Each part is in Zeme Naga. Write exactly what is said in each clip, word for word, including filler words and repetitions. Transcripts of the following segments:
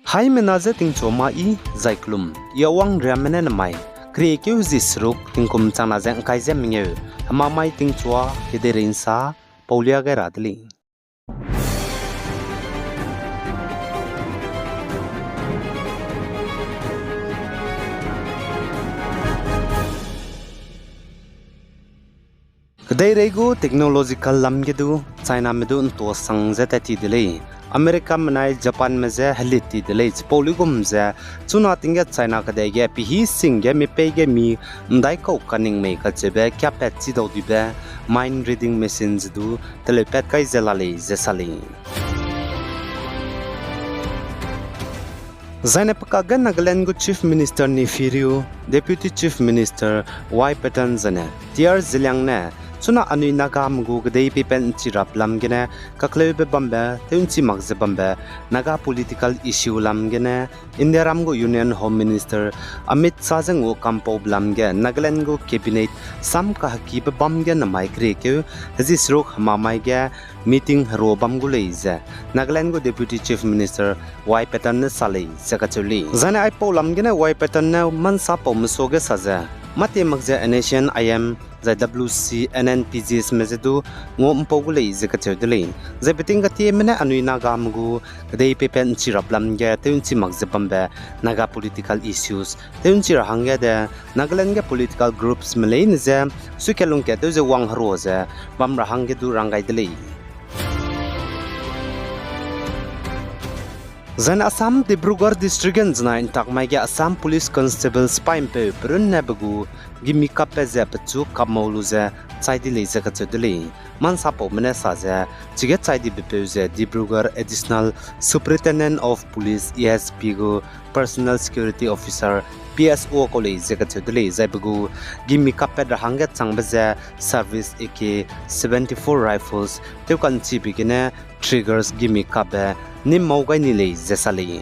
Haimena je tingchua ma i, zai kelum, i awang riamme ne namai, keriekeu hezie seruk, tingkum changna ze ngkai ze mengeu, hemamai tingchua, kedeirei nsa, paulia gai ra de lei. Kedeirei gu technological lam ge du, Chiname du ntuasang ze tat ti de lei. Americame nai Japanme je helit ti de lei. Chipau luigum ze, chuna ting ge China kedei ge pehî sing ge mipei ge mi ndaikau kaning mei kacheube kiapat chidau dibe mind reading machine ze du teleupat kai ze la lei ze sa lei. Zaine pekak ge Nagaland gu Chief Minister Neiphiu Rio, Deputy Chief Minister Y Patton zaine T R Zeliang ne, chuna anui Nagame gu kedei peipat nchi rap lam gene kakleube bambe, tew nchi mak ze bambe, Naga political issue lam gene, Indiaram gu Union Home Minister Amit Shah je ngua kampaube lam ge Nagaland gu cabinet sam kahekibe bam ge namai keriekeu hezie seruk hemamai ge meeting herua bam gu lei ze Nagaland gu Deputy Chief Minister Y Patton ne sa lei ze kacheu lei. Zaine aipau lam gene Y Patton ne mansapaume suage sa ze, mâtie mak ze N S C N I M zai W C N N P Gs me je du ngua mpau gu lei ze kacheu de lei. Zai beting katieme ne anui Nagame gu kedei peipat nchi rap lam ge tew nchi mak ze bambe Naga political issues tew nchi ra hangge de Nagaland ge political groups me leine je suikat lungkat tew ze wang herua ze bam ra hangge du rang gai de lei. Zaine Assam Dibrugarh District ge nzenai ntak mai ge Assam Police Constable sipai mpeu perunne be gu gimi kapbe ze pechu kapmau lu ze chai di lei ze kacheu de lei. Mansapaume ne sa ze, chige chai dibepeu ze Dibrugarh Additional Superintendent of Police, A S P gu Personal Security Officer, P S O kau lei ze kacheu de lei. Zai be gu gimi kappat ra hangge changbe ze service A K seventy-four rifles tew ka'nchibe gene triggers gimi kapbe nimmau gai ni lei ze sa lei.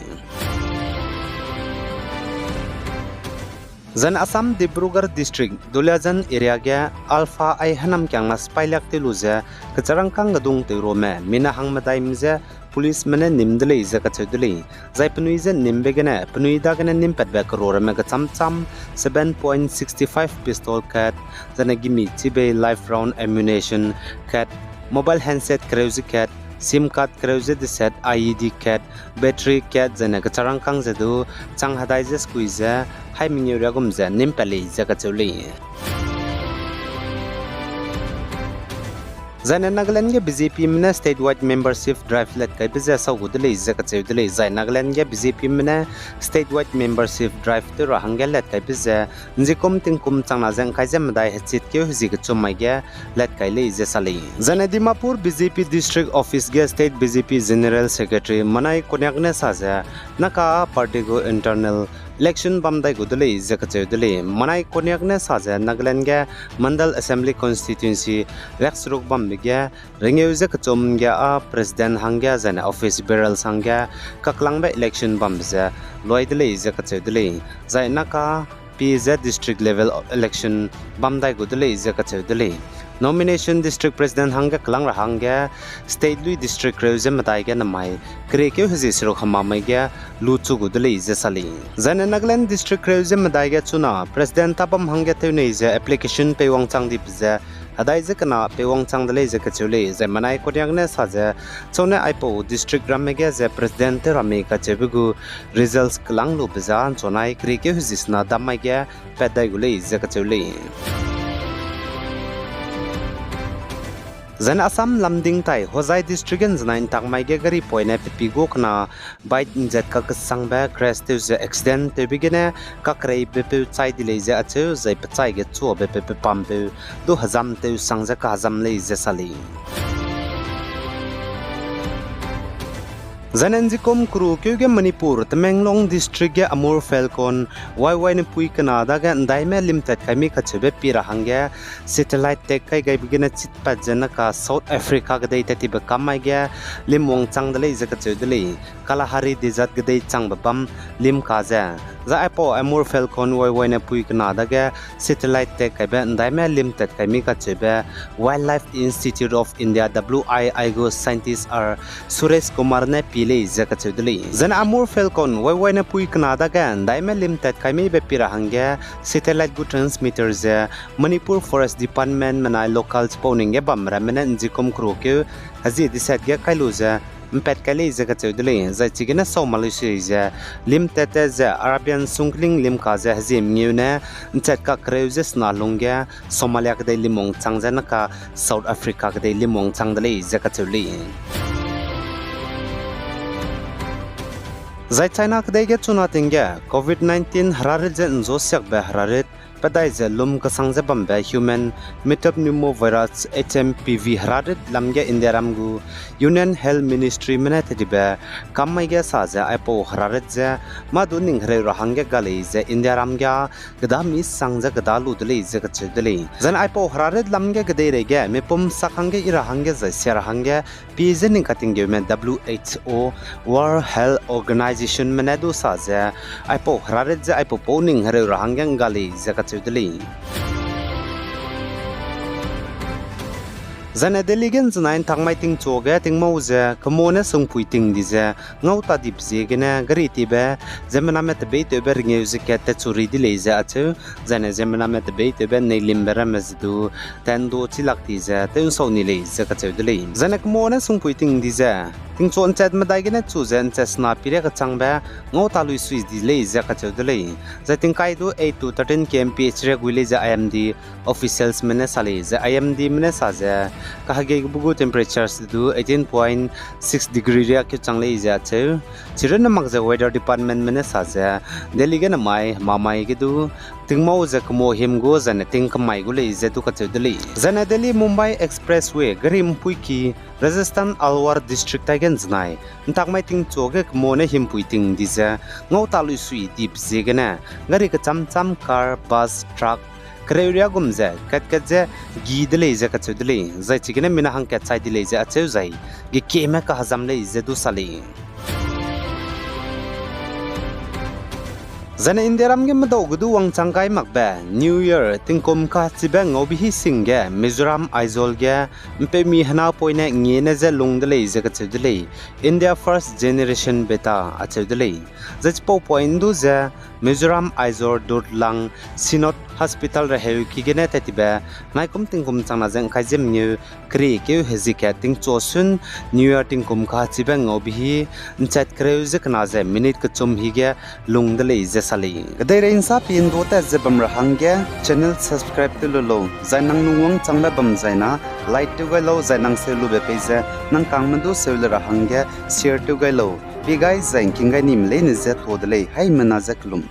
Zaine Assam Dibrugarh District, Duliajan area ge Alpha ai hênamkiangna sipai liak tew lu ze kecharangkâng gedung tew ruame mina hangmedaime je policeme ne nim de lei ze kacheu de lei. Zai penui je nimbe gene penui dagene nimpatbe keru ramme kecham cham seven point six five pistol kat, zaine gimi chibei live round ammunition kat, mobile handset kereu ze kat, sim card kereu ze deset, I E D kat, battery kat, zaine kecharangkâng ze du chang hedai ze sekui ze hai mengeu riagum ze nimpat lei ze kacheu lei. Zaine Nagaland ge B J Pme ne statewide membership drive lat kaibe ze sau gu de lei ze kacheu de lei. Zai Nagaland ge B J Pme ne statewide membership drive tew ra hangge lat kaibe ze nzikum tingkum changna ze ngkai ze medai hechit keu hezie kechum mai ge lat kai lei ze sa lei. Zaine Dimapur B J P District Office ge State B J P General Secretary Manai Konyak ne sa ze, naka party gu internal election bam dai gu de lei ze kacheu de lei. Manai Konyak ne sa ze Nagaland ge Mandal Assembly Constituency riakseruk bambe ge rengeu ze kechum ge â president hangge zaine office bearers hangge kaklangbe election bambe ze luai de lei ze kacheu de lei. Zai naka pi ze district level election bam dai gu de lei ze kacheu de lei. Nomination district president hangge kelang ra hangge state lui district reu ze medai ge namai keriekeu hezie seruk hemamai ge luchu gu de lei ze sa lei. Zaine Nagaland district reu ze medai ge chuna president tabam hangge tewnei ze application peiwangchang dibe ze hedai ze kena peiwangchang de lei ze kacheu lei. Zai Manai Konyak ne sa ze, chune aipau district ramme ge ze president tew ra mei kacheube gu results kelang lube ze nchunai keriekeu hezie sena dam mai ge pat dai gu lei ze kacheu lei. Zaine Assam lamding tai Hojai district ge nzenai ntak mai ge gari poine pepi gu kena bike nzat kakesangbe crash tew ze accident tewbe gene kakereibepeu chai di lei ze acheu, zai pechai ge chuabepeu pepampeu du hezam tew sang ze kahezam lei ze sa lei. Zaine nzikum keru keu ge Manipur Tamenglong district ge Amur Falcon Y Y ne pui kena dage ndaime limtat kaimi kacheube pi ra hangge satellite tek kai gaibe gene chitpat ze naka South Africa kedei tat tibe kam mai ge lim wangchang de lei ze kacheu de lei. Kalahari Desert kedei changbe bam lim ka ze, zai aipau Amur Falcon Y Y ne pui kena dage satellite tek kaibe ndaime limtat kaimi kacheube Wildlife Institute of India W I I gu scientist R Suresh Kumar ne pi lei ze kacheu de lei. Zaine Amur Falcon waiwaine pui kena dage ’ndaime limtat kai meibe pi ra hangge satellite gu transmitter ze Manipur Forest Department menai local chipau ning ge bam ramme ne ’njikum kerukeu hezie deset ge kai lu ze ’mpat kai lei ze kacheu de lei. Zai chigene sau ma lui sui ze limtatte ze Arabian sungkling limka ze hezie mengeu ne ’nchat kakereu ze sena lungge Somalia kedei limwangchang ze naka South Africa kedei limwangchang de lei ze kacheu lei. Zai China kedei ge chuna ting ge Covid nineteen herarit ze ’nzosiakbe herarit, pedai ze lum kesang ze bambe human metapneumovirus, H M P V herarit lam ge Indiaram gu Union Health Ministryme ne tedibe kam mai ge sa ze aipau herarit ze mâ du ning hereu ra hangge ga lei ze Indiaram ge kêda mi sang ze kêda lu de lei ze kacheu de lei. Zaine aipau herarit lam ge kedeirei ge mipum sak hangge i ra hangge zai sia ra hangge pie ze ning katinggeume W H O, World Health Organizationme ne du sa ze aipau herarit ze aipau pau ning hereu ra hangge ’ngga lei ze kacheu de lei. Zaine Delhi ge ’nzenai ’ntak mai tingchu ge tingmau ze kemau ne sungpui ting di ze ngau ta dibe ziegene gari tibe ziemmename tebeitewbe rengeu ze kat tatchu ri di lei ze acheu, zaine ziemmename tebeitewbe neilimbe ramme ze du tendo chilak di ze tew'nsau ni lei ze kacheu de lei. Zaine kemau ne sungpui ting di ze tingchu ’nchat medai gene chu ze ’nchat sena pire kechangbe ngau ta lui sui di lei ze kacheu de lei. Zai tingkai du eight to thirteen K M P H ria gui lei ze I M D officialsme ne sa lei. Zai I M Dme ne sa ze kahegeibe gu temperatures du eighteen point six degree riak keu chang lei ze acheu. Chirunne mak ze Weather Departmentme ne sa ze Delhi gene mai, hemamai ge du tingmau ze kemau him gu zaine ting kemai gu lei ze du kacheu de lei. Zaine Delhi Mumbai Expressway gari ’mpuiki Rajasthan Alwar District tai ge ’nzenai ’ntak mai tingchu ge kemau ne himpui ting di ze ngau ta lui sui dibe ziegene gari kecham cham, car, bus, truck kereu riâ gum ze kat-kat ze gi de lei ze kacheu de lei. Zai chigene mina hangkat chai di lei ze acheu zai gekieme kahezam lei ze du sa lei. Zaine Indiaram ge medau ge du wangchang gai makbe New Year tingkum kachibe ngaubi hi sing ge Mizoram Aizawl ge ’mpeumi henapoine ngiene je lung de lei ze kacheu de lei. India First Generation Beta acheu de lei. Zai chipau point du ze Mizoram Aizawl Durtlang Synod Hospital reheuki gene tat tibe naikum tingkum changna ze ’ngkai ze mengeu keriekeu hezie kat tingchu sun New Year tingkum kachibe ngaubi hi ’nchat kereu ze kena ze minute kechum hi ge lung de lei ze sa lei. Kedeirei ’nsa pie ’ndu tat ze bam ra hangge channel subscribe tew lu lau, zai nang nung wangchangbe bam zai na like tew gai lau, zai nang seu lube pei ze nang kangme du seu le ra hangge share tew gai lau. Pie gai zai ’ngking gai nime leine je tuâ de lei, haimena je kelum.